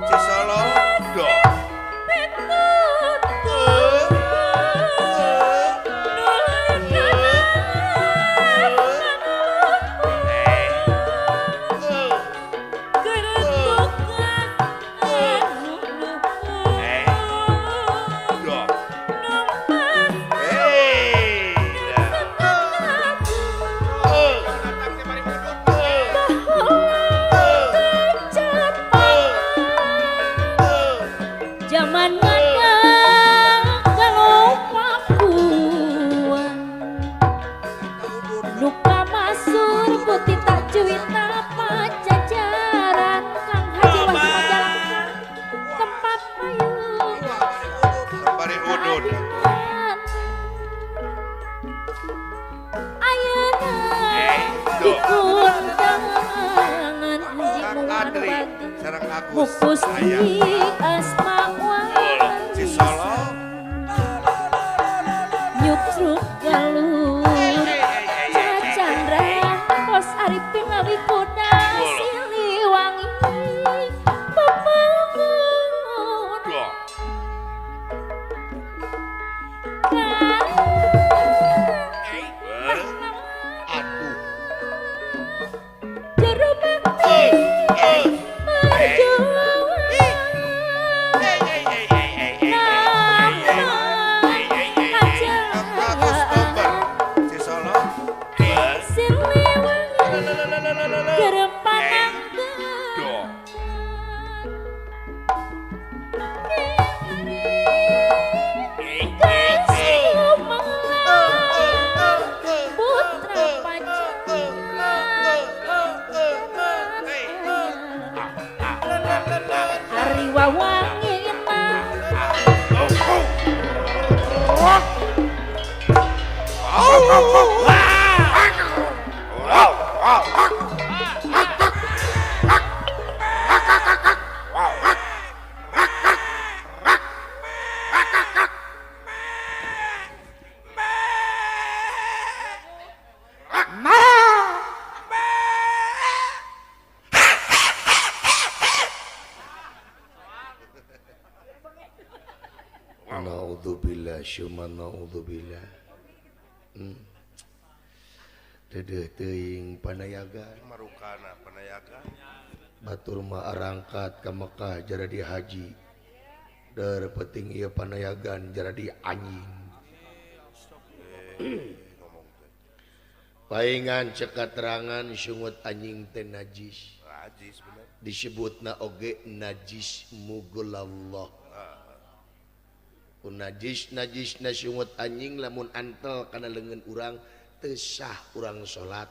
Cisolo do. Naudzubillah syumma naudzubillah. Dedeh teuing panayaga marukana panayaga batur mah arangkat ka Mekah jaradi haji der penting ieu panayagan jaradi anjing. Paingan cek katerangan sungut anjing teh najis. Najis bener. Disebutna oge najis mugulallah. Najis najis na sungut anjing lamun antel kana leungeun urang teu sah urang salat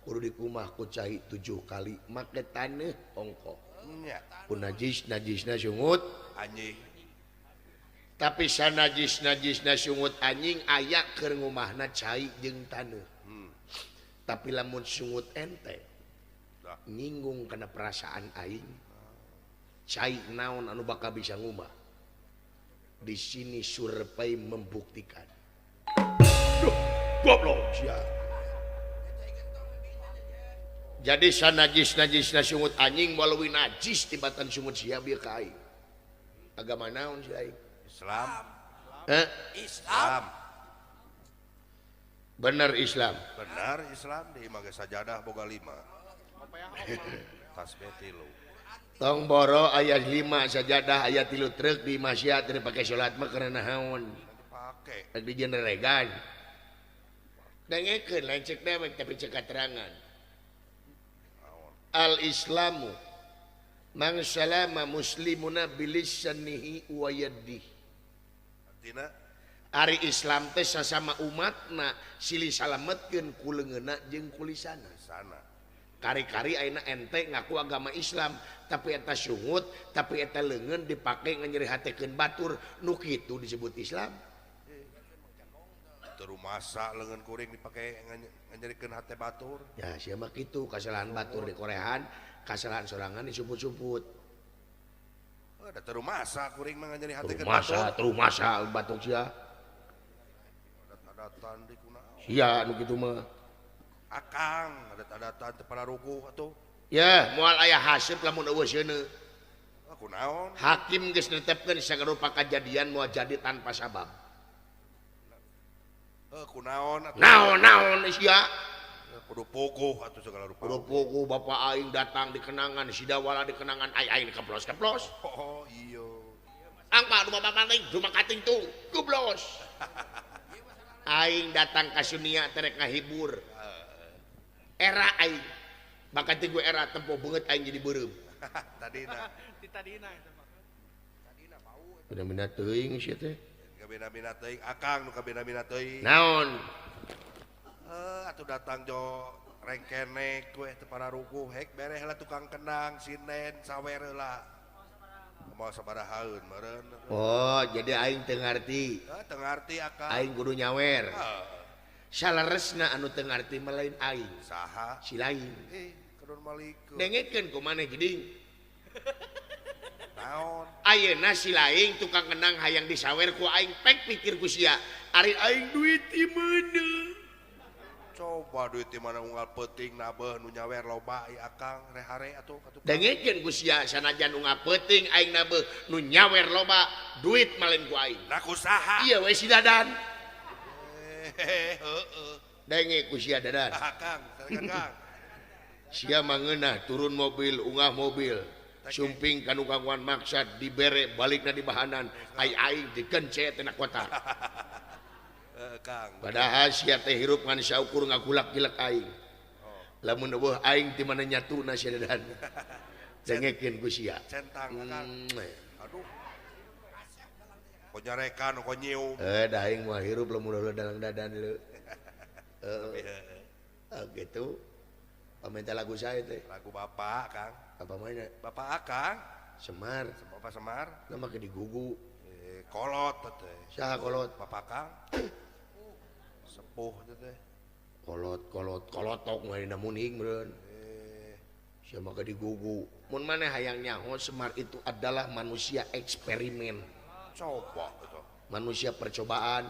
kudu dikumah ku cai 7 kali make taneuh ongkoh. Najis najisna sungut anjing. Tapi sanajis najisna sungut anjing aya keur ngumahna cai jeung taneuh. Tapi lamun sungut ente nyinggung kana perasaan aing cai naon anu bakal bisa ngumah. Di sini survei membuktikan. Duh, goblok sia. Jadi sanajis-najisna sungut anjing walau najis tibatan sungut sia bieu ka aing. Agama naon sia aing? Islam. Islam. Bener Islam. Benar Islam di imah ge sajadah boga 5. Tasbih 3. Tong boro ayat 5 sajadah ayat 3 truk di masyarakat teu pake salat mah karena naon? Dipake. Rek dijeneregan. Dengekeun lain cek dewek tapi cek katerangan. Al Islamu man salama muslimuna bilisanihi wa yadihi. Artina ari Islam teh sasama umatna silih salametkeun ku leungeunna jeung ku lisana. Sana. Kari-kari ayeuna ente ngaku agama Islam tapi eta sungut tapi eta leungeun dipake nganyerihatekeun batur nu kitu disebut Islam. Teu masa leungeun kuring dipake nganyerikeun hate batur. Ya sia mah kitu kasalahan batur dikorehan, kasalahan sorangan disuput-suput. Oh, da teu masa kuring mah nganyerihatekeun batur. Teu masa batur sia. Adat-adatan di kunaon. Sia nu kitu mah. Akang adat-adatan teu pararuguh atuh. Ya, moal aya haseup lamun eueuh seuneu. Kunaon? Hakim geus netepkeun sagarupa kajadian moal jadi tanpa sabab. Kunaon atuh? Naon-naon sia? Kudu puguh atuh segala rupa. Kudu puguh bapak aing datang di kenangan sidawala di kenangan ai aing keplos-keplos. Oh iya. Angpa nu bapak maling rumah kating tung geblos. Aing datang ka Sunia terek ngahibur. Era aing. Bakat teh era tempo beungeut aing jadi beureum. Tadina. Tadina eta mah. Tadina bau. Bina-bina teuing sia teh. Kabina-bina teuing akang nu kabina-bina teuing. Naon? Atuh datang jo rengkenek we teu pararuguh hek bereh lah tukang kendang sinden sawer heula. Moal sabarahaeun meureun. Oh, jadi aing teu ngarti. Heuh, teu ngarti akang. Aing kudu nyawer. Saleresna anu teu ngarti mah lain aing. Saha? Si lain. Kedon malikeun. Dengekeun ku maneh geuning. Naon? Ayeuna si lain tukang kendang hayang disawer ku aing pek pikir ku sia. Ari aing duit di mana? Coba duit di mana unggal peuting nabeuh nu nyawer loba ai akang rehare atuh ka tukang. Dengekeun ku sia sanajan unggal peuting aing nabeuh nu nyawer loba duit mah lain ku aing. Nah ku saha? Ieu we si Dadan. Heeh. Denge ku sia Dadan. Akang, Kang. Sia mangeunah turun mobil ungah mobil. Sumping ka nu kaguan maksad dibere balikna di bahanan ai aing digencet tina kota. Kang. Padahal sia teh hirup ngan saukur ngagulak-gilek aing. Lamun eueuh aing ti mana nyatuna sia Dadan. Dengekeun ku sia. Centang Kang. Aduh. Ko nyarekan ko nyium. Da aing mah hirup lamun eueuh dalang Dadan leu. Heeh. Gitu. Paminta lagu saya teh. Lagu bapak Kang. Apa mainnya? Bapak Akang. Semar. Bapak Semar. Nama ke digugu. Kolot teh. Saha kolot? Bapak Kang. Sepuh teh. Kolot kolot kolotok mah dina muning meureun. Siapa ke digugu. Mun maneh hayang nyaho Semar itu adalah manusia eksperimen. Coba itu. Manusia percobaan.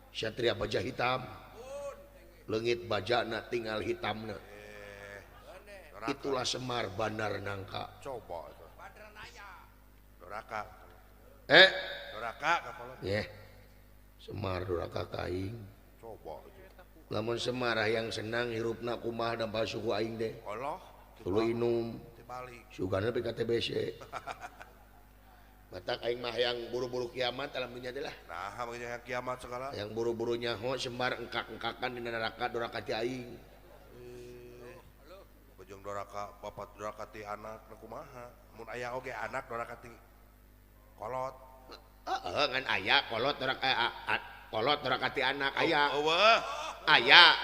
Satria baja hitam. Leungit bajana tinggal hitamna. Itulah Semar Bandar Nangka. Coba itu. Doraka. Doraka ka kolot. Yeh. Semar doraka ka aing. Coba itu. Lamun Semar hayang senang hirupna kumaha dampal suku aing teh. Koloh. Tuluy inum. Tibalik. Sugana pe ka TBC. Batak aing mah hayang buru-buru kiamat alam dunya teh lah. Nah, hayang kiamat segala. Hayang buru-buru nyaho Semar engkak-engkakan dina neraka doraka ti aing. Jeung doraka bapak doraka ti anak kumaha mun aya oge anak doraka ti kolot. Heeh ngan aya kolot doraka kolot doraka ti anak aya. Eueuh. Aya.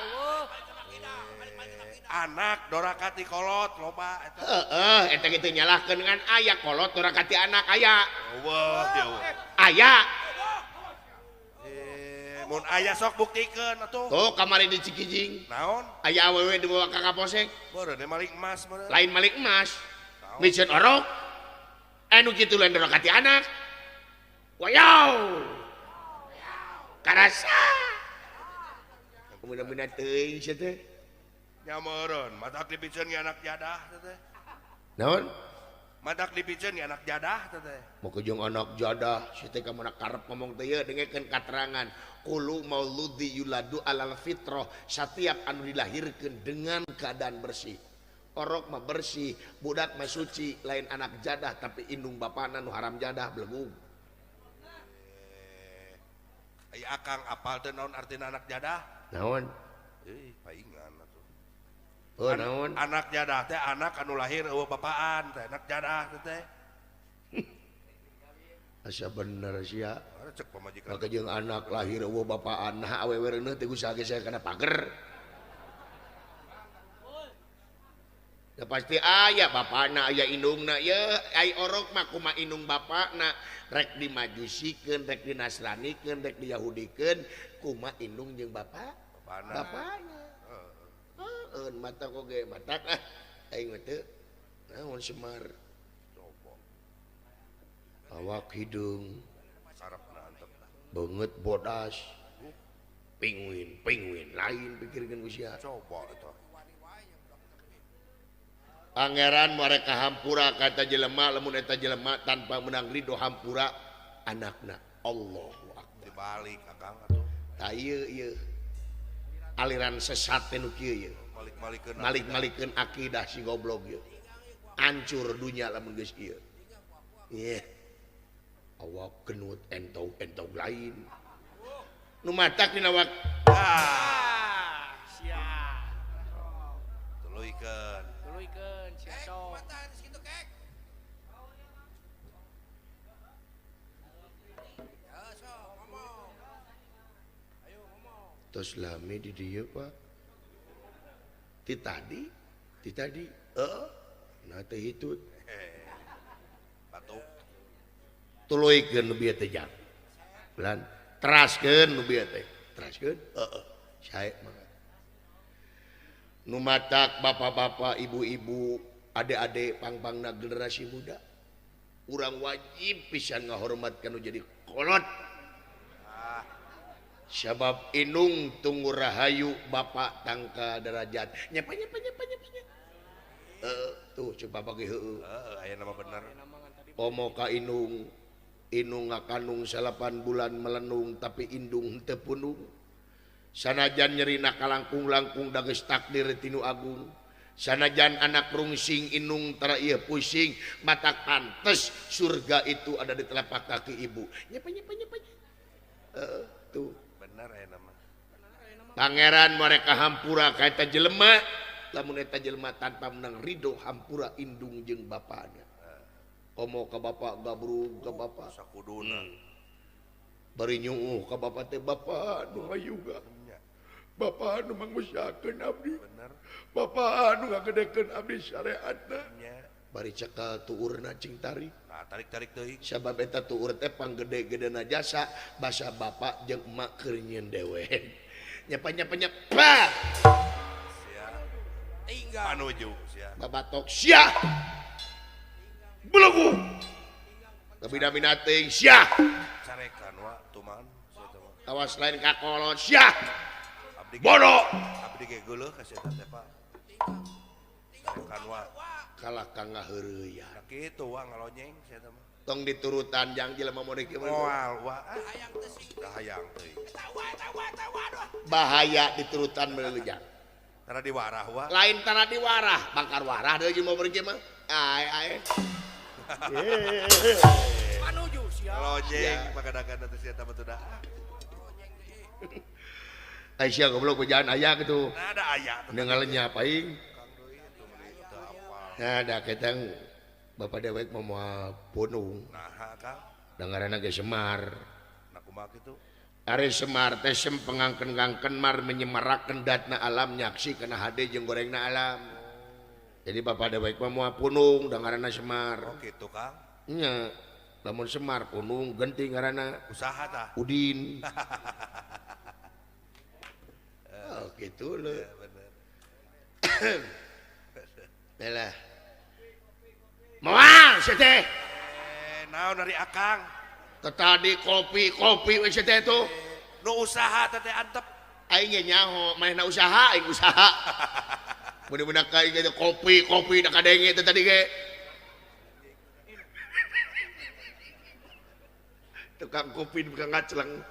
Anak doraka ti kolot loba eta. Heeh eta kitu nyalahkeun ngan aya kolot doraka ti anak aya. Eueuh eueuh. Aya. Mun aya sok buktikeun atuh. Tuh kamari di Cikijing. Naon? Aya awewe dibawa ka Kapolsek. Meureun malik emas meureun. Lain malik emas. Miceun orok. Anu kitu lain doraka ti anak. Wayaw. Karasa. Mudah-mudahan teuing sia teh. Nya meureun, matak dipiceun ge anak jadah teh. Naon? Matak dipiceun ge anak jadah teh. Mau jeung anak jadah, si teh ka mana karep ngomong teh ieu dengekeun katerangan. Qulu mauludi yuladu alal fitrah, setiap anu dilahirkeun dengan keadaan bersih. Orok mah bersih, budak mah suci, lain anak jadah tapi indung bapana nu haram jadah belegung. Ai akang apal teh naon artina anak jadah? Naon? Paingan atuh. Oh, naon? Anak jadah teh anak anu lahir eueuh bapaan teh, anak jadah teh. Asa bener sia. Cek pamajikan. Maka jeung anak lahir eueuh bapaan, nah awewe reuneuh teh usaha ge saya kana pager. Ya pasti aya bapana aya indungna ye ai orok mah kumaha indung bapana rek dimajusikeun rek dinasranikeun rek diyahudikeun kumaha indung jeung bapak bapana. Bapana. Heeh, mata oge matak ah aing mah teu naon Semar. Coba. Awak hidung sarepna antep. Beungeut bodas. Pinguin, pinguin lain pikirkeun ku sia. Coba eta. Pangeran mereka hampura kata jelema lamun eta jelema tanpa menang ridho hampura anakna. Allahu akbar. Dibalik akang atuh. Tah ieu ieu. Aliran sesat teh nu kieu ieu. Malik-malikeun malik-malikeun akidah si goblok ieu. Hancur dunya lamun geus ieu. Yeh. Awak genut entog-entog lain. Nu matak dina wak. Ah, siap. Tuluykeun. Tuluykeun sia sok. Tos lami di dieu Pak. Ti tadi heeh. Nah teh hitut. Batuk. Tuluykeun nu bieu teh jang. Bulan teraskeun nu bieu teh. Teraskeun? Heeh. Sae mangga. Nu matak bapak-bapak, ibu-ibu, adik-adik pangpangna generasi muda. Urang wajib pisan ngahormat ka nu jadi kolot. Sabab inung tunggu rahayu bapak tangka derajat. Nyapa nyapa nyapa nyapa. Tuh coba bagi heueuh. Heeh, aya nama bener. Komo ka inung, inung ngakanung 8 bulan melenung tapi indung teu punung. Sanajan nyerina kalangkung-langkung da geus takdir tinu agung. Sanajan anak rungsing inung tara ieu pusing, mata pantes surga itu ada di telapak kaki ibu. Nyapa nyapa nyapa. Heeh, tuh. Bener aya nama. Pangeran mereka hampura ka eta jelema, lamun eta jelema tanpa menang ridho hampura indung jeung bapana. Komo ka bapak gabrug ka bapak sakuduna. Bari nyuuh ka bapak teh bapak nu hayuga. Bapak anu mangusahakeun abdi. Bener. Bapak anu ngagedekeun abdi syariatna. Bari cekal tuurna cing tarik. Nah, tarik-tarik teuing. Sabab eta tuur teh panggede-gedena jasa basa bapak jeung emak keur nyieun dewek. Nyapa-nyapa nyapa. Sia. Tinggal panuju sia. Babatok sia. Belegu. Kabina-bina teuing sia. Carekan wa tuman sia teh. Tawas lain ka kolot sia. Bodoh. Abdi ge geuleuh ka sia teh Pak. Carekan wa. Kalah ka ngaheureuyah. Nah kitu wa ngalonyeng sia teh mah. Tong diturutan jang jelema mun kieu mah. Moal wa. Hayang teh sing. Hayang teuing. Bahaya diturutan meuleuh jang. Tara diwarah wa. Lain tara diwarah, bangkar warah deui jeung mun kieu mah. Ae ae. Panuju sia. Lonyeng pakadakan teh sia teh mah dah. Aisyah goblok bejaan aya kitu. Nah ada aya. Ninggal nya aing. Nah, da ketang bapak dewek mau moal punung. Naha Kang? Da ngaranna ge Semar. Nah kumaha kitu? Ari Semar teh sempengangkeun-ngangkeun mar menyemarakeun datna alam nyaksi kana hade jeung gorengna alam. Jadi bapak dewek mah moal punung da ngaranna Semar. Oh kitu Kang. Nya, lamun Semar punung genti ngaranna. Usaha tah. Udin. Oh kitu leuh. Ya bener. Lah. Moal sia teh. Naon dari akang? Tadi kopi-kopi we sia teh tuh. Nu usaha teh antep. Aing ge nyaho, manehna usaha, aing usaha. Mun-mun ka aing ge kopi-kopi da kadenge teh tadi ge. Tukang kopi bukan ngacleng.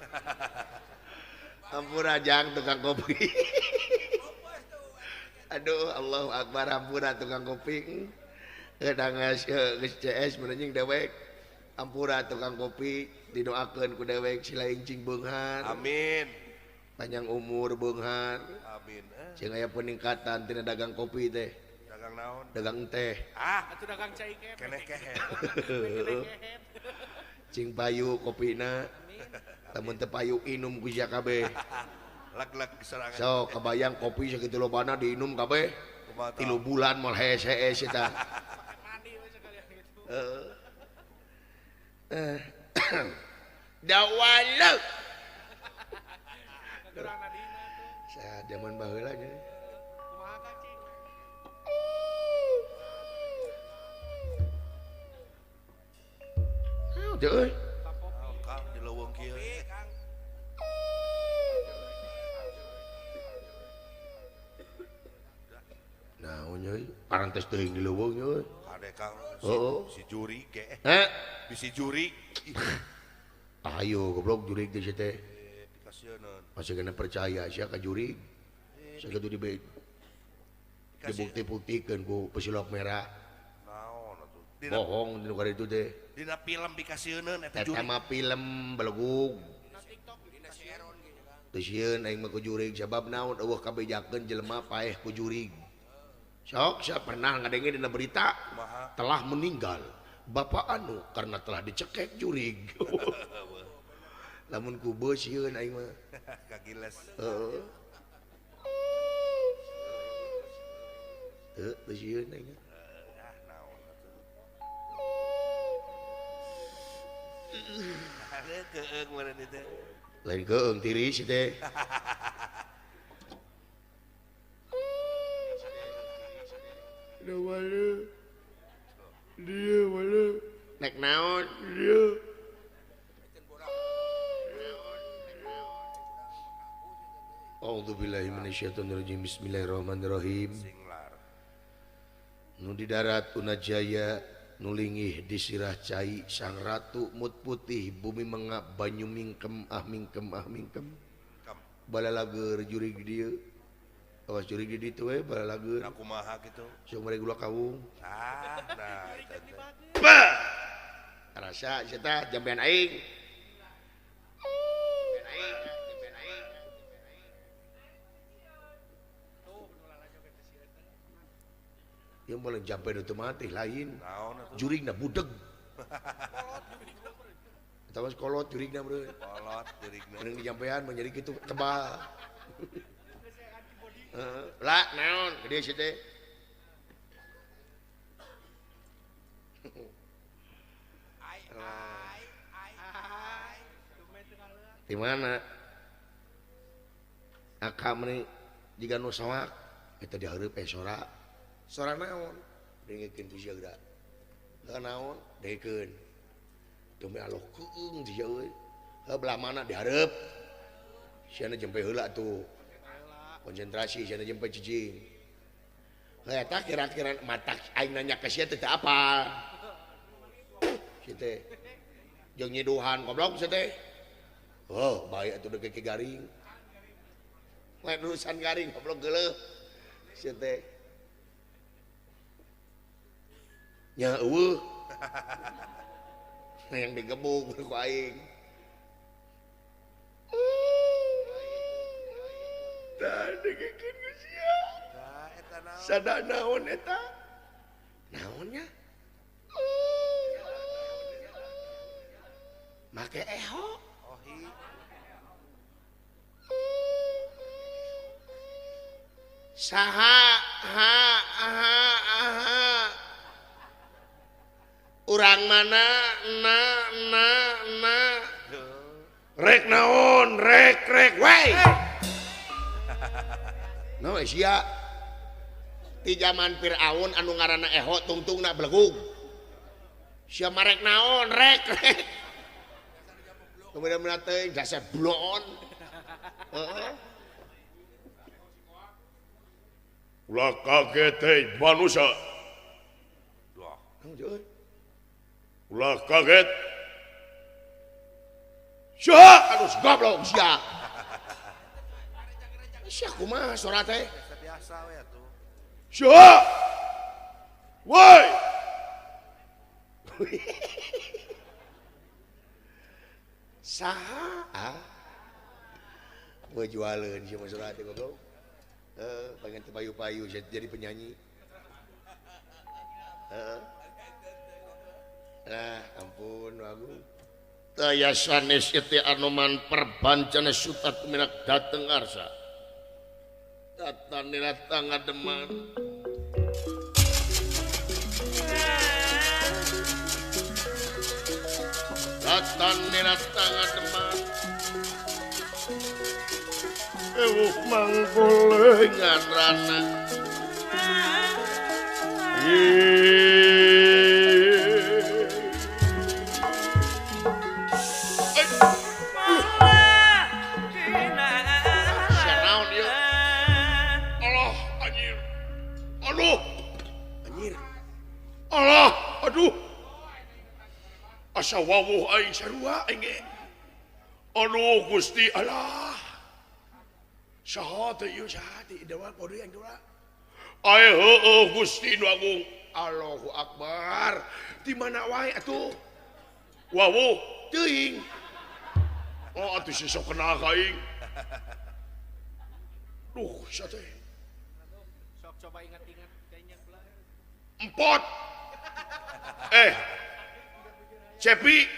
Ampura jang tukang kopi. Aduh, Allahu Akbar, ampura tukang kopi. Geus geus CS mun dewek. Ampura tukang kopi didoakeun ku dewek sila incing beunghar. Amin. Panjang umur beunghar. Amin. Cing aya peningkatan tina dagang kopi teh. Dagang naon? Dagang teh. Ah, atuh dagang cai kehet. Keneh kehet. Cing payu kopina. Lamun teu payu inum ku sia kabeh. Lag-lag serangan. So, kebayang kopi sakitu lobana diinum kabeh. 3 bulan moal hees-hees eta. Heeh. Dawala. Saya zaman baheula nya. Kumaha Kang Cing? Heuh teh euy. Kang di leuweung kieu. Naon Nya parantes teuing di leuweung nya. Kade Kang si juri ge. Heh, bisi juri. Ayo goblok jurig teh sia teh. Pikasieun. Masih kena percaya sia ka jurig. Sakitu dibukti-buktikeun ku pesulap merah. Naon atuh? Bohong dinu karitu teh. Dina film pikasieun eta jurig. Eta mah film belegug. Teu sieun aing mah ku jurig sabab naon eueuh kabejakeun jelema paeh ku jurig. Sok sia pernah ngadenge dina berita telah meninggal bapak anu karena telah dicekek jurig. Lamun ku beus sieun aing mah. Kagiles. Heeh. Teu teu sieun aing. Keung meureun itu. Lain keung tiris teh. Da mana? Dia mana? Nek naon? Dia. A'udzubillahi minasyaitonirrajim. Bismillahirrahmanirrahim. Nu di darat Unajaya nulingih di sirah cai sang ratu mut putih bumi mengap banyu mingkem ah mingkem ah mingkem balalager jurig dieu awas jurig di ditu we balalager kumaha kitu sok mere gula kawung ah nah eta rasa sia tah jambean aing. Yang boleh jampe nu teu mati lain jurigna budeg eta mah kolot jurigna beureun kolot jurigna mending dijampean menjadi kitu tebal. Heeh lah naon gede sia teh. Di mana akam nih jiga nu sawak eta dihareup sora sora naon dengekeun ku sia geura heuh naon dengekeun demi Allah keung sia euy heuh belah mana dihareup siana jempe heula tuh konsentrasi siana jempe cicing heuh eta kira-kira matak aing nanya ka sia teh teu apal sia teh jeung nyiduhan goblok sia teh heuh bae atuh deuk ke garing lain urusan garing goblok geuleuh sia teh nya eueuh yang digebuk ku aing tah dengekeun ku sia tah eta naon sada naon eta naonnya make eho ohi saha ha ha ha urang mana na na na rek naon rek rek wey no sia ti zaman Firaun anu ngaranna eho tungtungna belegug sia marek naon rek rek kemudian teuing dasar bloon heeh ulah kaget hei manusia ulah kaget sia aduh goblok sia sia kumaha sora teh biasa we atuh sia woi saha gua jualeun sia mah sora teh goblok heuh pengen teu payu-payu jadi penyanyi heeh. Nah, ampun agung. Daya sanes iti anuman perbancana sutat minak dateng arsa. Tata nila tangademan. Tata nila tangademan. Ewuh mangkulengan rana. Aduh. Asa wawuh aing sarua aing ge. Aduh Gusti Allah. Saha teh ieu saha teh dewa kudu yang dua. Ae heueuh Gusti nu agung. Allahu Akbar. Di mana wae atuh? Wawuh teuing. Oh atuh si sok kenal ka aing. Duh sate. Sok coba ingat-ingat kayaknya pula. Empot. Cepi.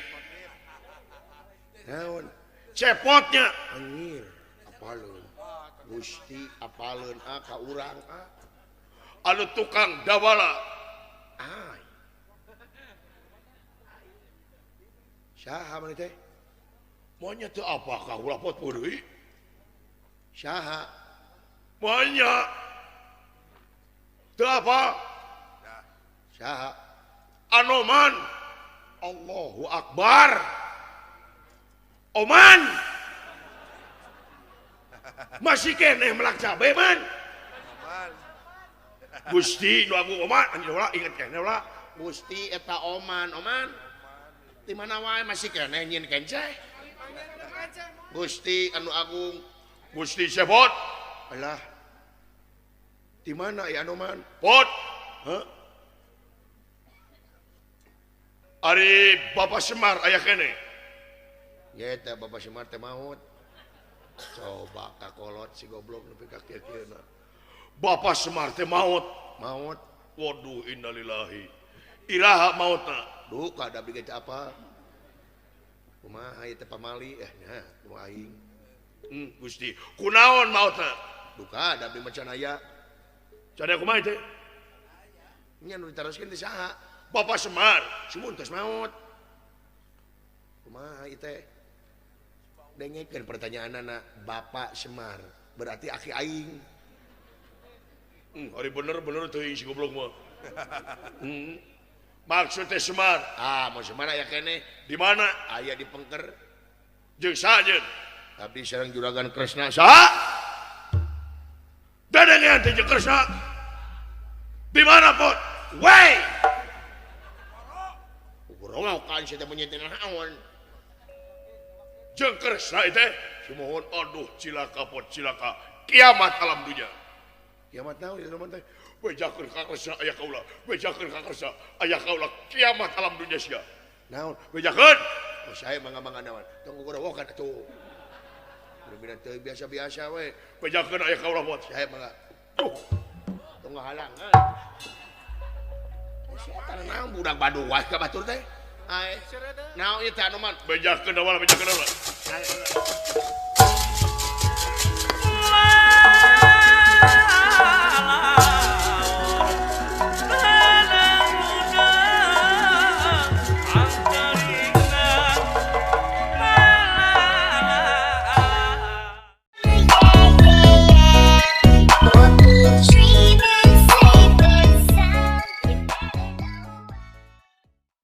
Naon? Cepotnya. Anjir, apaleun. Gusti apaleun ah ka urang ah. Anu tukang dawala. Ay. Saha maneh teh? Monya teu apa ka ulah pot deui? Saha? Monya. Teu apa? Saha? Anoman. Allahu Akbar. Oman. Masih keneh melak cabe man. Oman. Gusti nu agung Oman, anjing ulah inget keneh ulah. Gusti eta Oman, Oman. Di mana wae masih keneh nyieun kenceh. Gusti anu agung, Gusti Cepot. Alah. Di mana ya Anoman? Pot. Hah? Ari Bapak Semar aya keneh. Ya eta Bapak Semar teh maot. Coba kakolot si goblok nepi ka kieu-kieuna. Bapak Semar teh maot. Maot. Waduh innalillahi. Iraha maotna? Duka da abdi ge teu apa. Kumaha ieu teh pamali eh nya kumaha aing. Gusti, kunaon maotna? Duka da abdi mah can aya. Can aya kumaha teh? Nya nu ditaroskeun teh saha? Bapak Semar. Sumun tos maot. Kumaha ieu teh? Dengekeun pertanyaanana Bapak Semar, berarti aki aing. Ari bener-bener teuing si goblok mah. Maksud teh Semar. Ah, mau Semar aya keneh. Di mana? Aya di Pengker. Jeung saha jeung? Abdi sareng Juragan Kresna. Saha? Dadengean teh jeung Kresna. Di mana, Pot? Weh. Ugrowokan sia teh menyetin naon. Jeung Kresna teh sumuhun aduh cilaka pot cilaka kiamat alam dunya. Kiamat naon ieu teh? Bejakeun ka Kresna aya kaula, bejakeun ka Kresna aya kaula kiamat alam dunya sia. Naon? Bejakeun. Oh, saya mangga-mangga naon. Tong gugorowokan atuh. Bener-bener teu biasa-biasa we. Bejakeun aya kaula pot. Saya mangga. Duh, tong ngahalangan. Sia naon budak baduas ka batur teh? Ai. Naon ieu teh Anoman? Bejakeun dawala, bejakeun dawala.